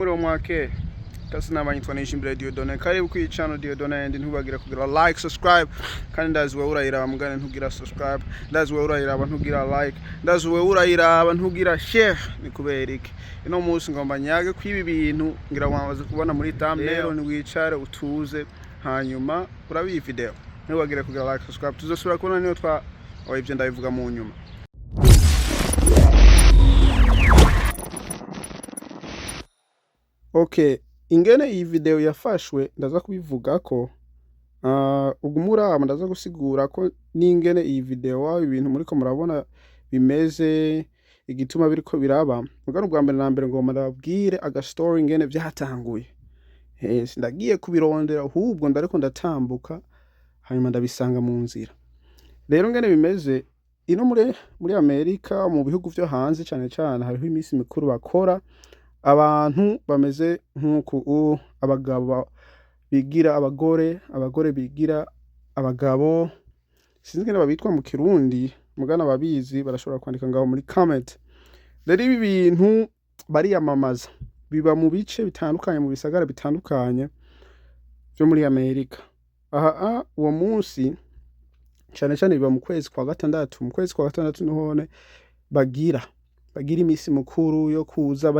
Muri mwake kasi nitwa Nishimbire Dieudonne. Karibu kuri channel Dieudonne and ntubagire kugira like, subscribe. Kandi ndazi wewe urayiraba mugane ntugira subscribe, ndazi wewe urayiraba ntugira like, ndazi wewe urayiraba ntugira share. Ni kubera iki? Ino munsi ngomba nyage kwibi bintu ngira wamaze kubona muri thumbnail. Rero ni wicare utuze, hanyuma urabe iyi video, ntubagire kugira like, subscribe. Tuzosubira kubona niyo twa oh, ibyo ndabivuga mu nyuma. Okay, ingene iyi video yafashwe ndaza kubivuga ko uguma uraba, ndaza gusigura ko n'ingene iyi video aho ibintu muriko murabona bimeze, igituma biriko biraba. Mugabo ubwa mbere na mbere ngomba ndababwire aga story ingene vyatanguye. Sindagiye kubirondera, ahubwo ndariko ndatambuka hanyuma ndabisanga mu nzira. Rero ingene bimeze ino muri Amerika, mu bihugu vyo hanze cane cane, hariho iminsi mikuru bakora abantu bameze nk'uku: abagabo bigira abagore, abagore bigira abagabo. Sinzi ingene babitwa mu Kirundi, mugana ababizi barashobora kwandika ngaho muri comment. Rero ibi bintu bariyamamaza, biba mu bice bitandukanye, mu bisagara bitandukanye vyo muri Amerika. Aha uwo munsi cane cane biba mu kwezi kwa gatandatu. Mu kwezi kwa gatandatu nihone bagira imisi mukuru yo kuza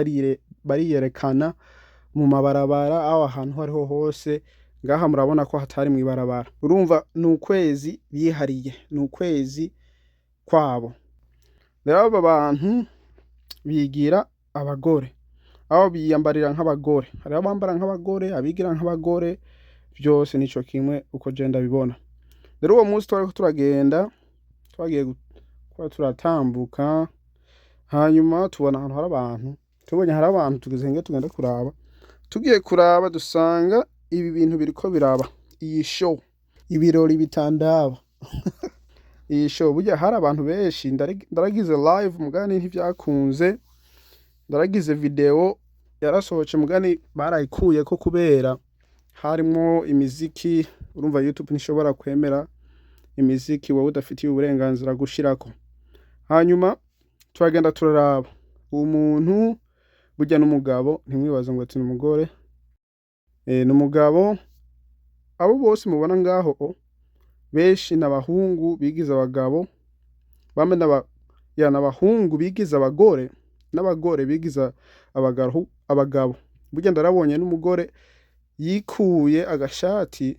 bariyerekana mu mabarabara, aho ahantu hariho hose. Ngaha murabona ko hatari mw'ibarabara, urumva ni ukwezi bihariye, ni ukwezi kwabo. Rero aba bantu bigira abagore, aho biyambarira nk'abagore, hariho abambara nk'abagore, abigira nk'abagore, vyose nico kimwe uko je ndabibona. Rero uwo munsi twariko turagenda, twagiye kuba turatambuka, hanyuma tubona ahantu hari abantu. Tubonye hari abantu, tugeze nge tugende kuraba. Tugiye kuraba dusanga ibi bintu biriko biraba, iyi show, ibirori bitandaba. Iyi show burya hari abantu benshi. Ndaragize live mugani ntivyakunze, ndaragize video yarasohoce mugani barayikuyeko kubera harimwo imiziki. Urumva YouTube ntishobora kwemera imiziki wowe udafitiye uburenganzira gushirako. Hanyuma turagenda turaraba uwo muntu, burya n'umugabo, ntimwibaze ngo ati n'umugore, n'umugabo. Abo bose mubona ngaho benshi n'abahungu bigize abagabo, bamwe ya n'abahungu bigize abagore n'abagore bigize abagabo. Burya ndarabonye n'umugore yikuye agashati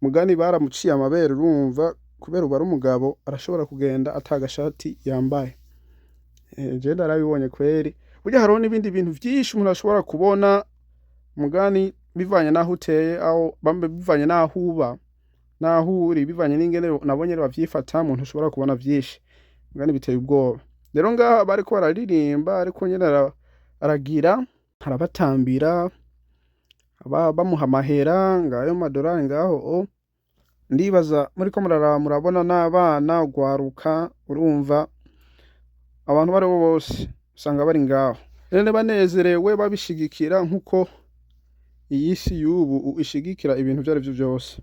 mugani baramuciye amabere. Urumva kubera ubu ari umugabo arashobora kugenda ata gashati yambaye. Je ndarabibonye kweri. Burya hariho n'ibindi bintu vyinshi umuntu ashobora kubona mugani bivanye n'aho uteye, aho bambe bivanye n'aho uba, n'aho uri, bivanye n'ingene nabo nyene bavyifatamwo, ntushobora kubona vyinshi mugani biteye ubwoba. Rero ngaha bariko bararirimba, ariko nyene aragira arabatambira, bamuha amahera ngayo madorari ngaho. O ndibaza muriko muraraba, murabona n'abana ugwaruka, urumva abantu baribo bose usanga bari ngaho rero banezerewe, babishigikira nkuko iyi si y'ubu ishigikira ibintu ivyo arivyo vyose.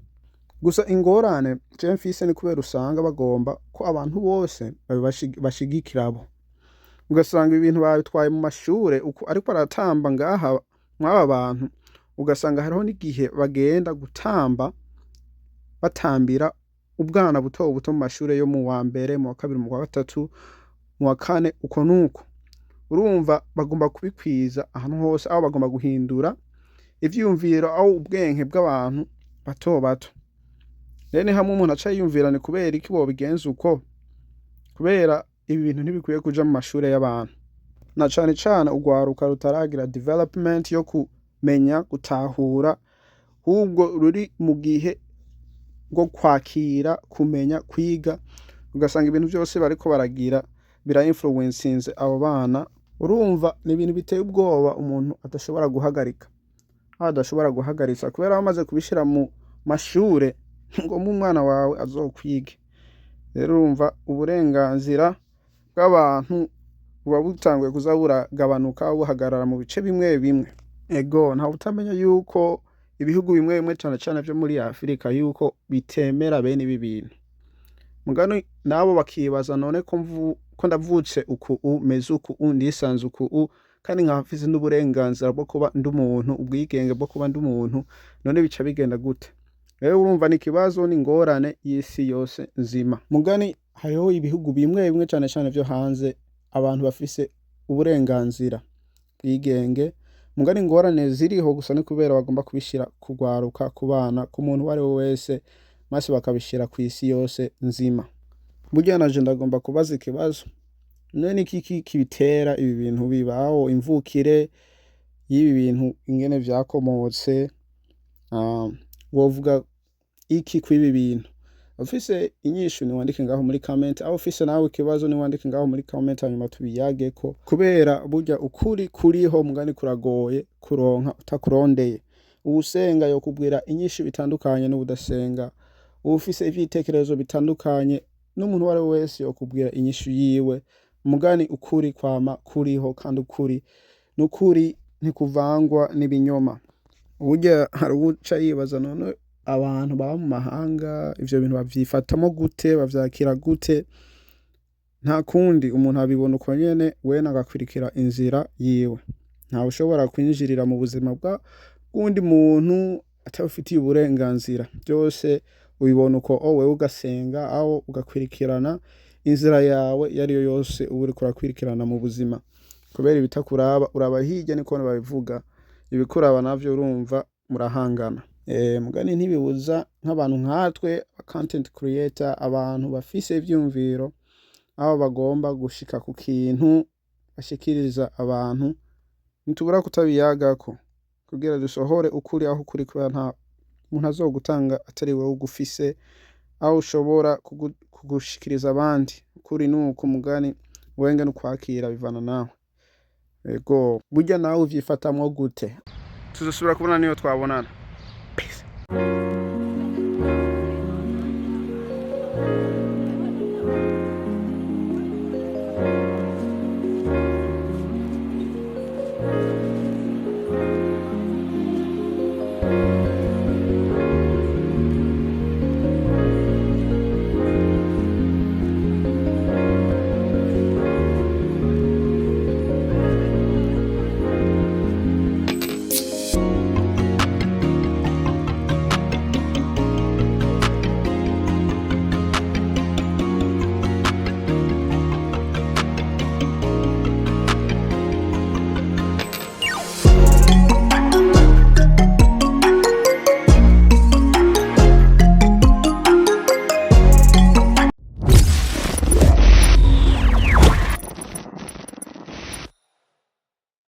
Gusa ingorane je mfise ni kubera usanga bagomba ko abantu bose bashigikira abo, ugasanga ibintu babitwaye mu mashure uko ariko aratamba ngaha mw'aba bantu, ugasanga hariho n'igihe bagenda gutamba batambira ubwana buto buto mu mashure yo mu wa mbere, mu wa kabiri, mu wa gatatu, mu wa kane, uko nuko. Urumva bagomba kubikwiza ahantu hose, aho bagomba guhindura ivyiyumviro, aho ubwenge bw'abantu bato bato. Rero ni hamwe umuntu aca yiyumvira ni kubera iki bobigenza uko? Kubera ibi bintu ntibikwiye kuja mu mashure y'abantu, na cane cane urwaruka rutaragira development yo kumenya gutahura, ahubwo ruri mu gihe bwo kwakira, kumenya, kwiga, ugasanga ibintu vyose bariko baragira bira influencinze abo bana. Urumva ni ibintu biteye ubwoba umuntu adashobora guhagarika, aho adashobora guhagarika kubera bamaze kubishira mu mashure ngo umwana wawe azokwige. Rero urumva uburenganzira bw'abantu buba butanguye kuza buragabanuka, buhagarara mu bice bimwe bimwe. Ego, ntawe utamenya yuko ibihugu bimwe bimwe cane cane vyo muri Afrika yuko bitemera bene ibi bintu. Mugani nabo bakibaza none ko ndavutse uku meze uku ndisanze uku. Kandi nkaba mfise n'uburenganzira bwo kuba ndi umuntu, ubwigenge bwo kuba ndi umuntu. None bica bigenda gute? Rero urumva ni ikibazo, ni ingorane y'isi yose nzima. Mugani hariho ibihugu bimwe bimwe, cane cane vyo hanze, abantu bafise uburenganzira bwigenge. Mugani ingorane ziriho gusa ni kubera bagomba kubishira kugwaruka, ku bana, ku muntu uwo ari we wese, maze bakabishira kw'isi yose nzima. Burya naje ndagomba kubaza ikibazo: none ni iki kibitera ibi bintu bibaho? Imvukire y'ibi bintu, ingene vyakomotse, wovuga iki kw'ibi bintu? Ufise inyishu niwandike ngaho muri comment, aho ufise nawe ikibazo niwandike ngaho muri comment, hanyuma tubiyageko. Kubera burya ukuri kuriho, mugani kuragoye kuronka utakurondeye. Uwusenga yokubwira inyishu bitandukanye n'uwudasenga, uwufise ivyitekerezo bitandukanye n'umuntu uwo ari we wese yokubwira inyishu yiwe. Mugani ukuri kwama kuriho, kandi ukuri n'ukuri ntikuvangwa n'ibinyoma. Burya hari uwuca yibaza: none abantu baba mu mahanga ivyo bintu bavyifatamo gute, bavyakira gute? Nta kundi, umuntu abibona uko nyene, wene agakwirikira inzira yiwe. Ntawe ushobora kwinjirira mu buzima bw'uwundi muntu atabifitiye uburenganzira. Byose ubibona uko, wewe ugasenga aho ugakwirikirana inzira yawe iyo ariyo yose uba uriko urakwirikirana mu buzima. Kubera ibitakuraba uraba hirya, niko babivuga. Ibikuraba navyo urumva murahangana. Mugani ntibibuza nk'abantu nkatwe content creator, abantu bafise ivyumviro, aho bagomba gushika ku kintu bashikiriza abantu, ntitubura kutabiyagako kugira dusohore ukuri aho ukuri. Kubera nta muntu azogutanga atari wewe ugufise, aho ushobora kugushikiriza abandi. Ukuri nuko, mugani wenge n'ukwakira bivana nawe. Ego, burya nawe uvyifatamwo gute? Tuzosubira kubona niyo twabonana.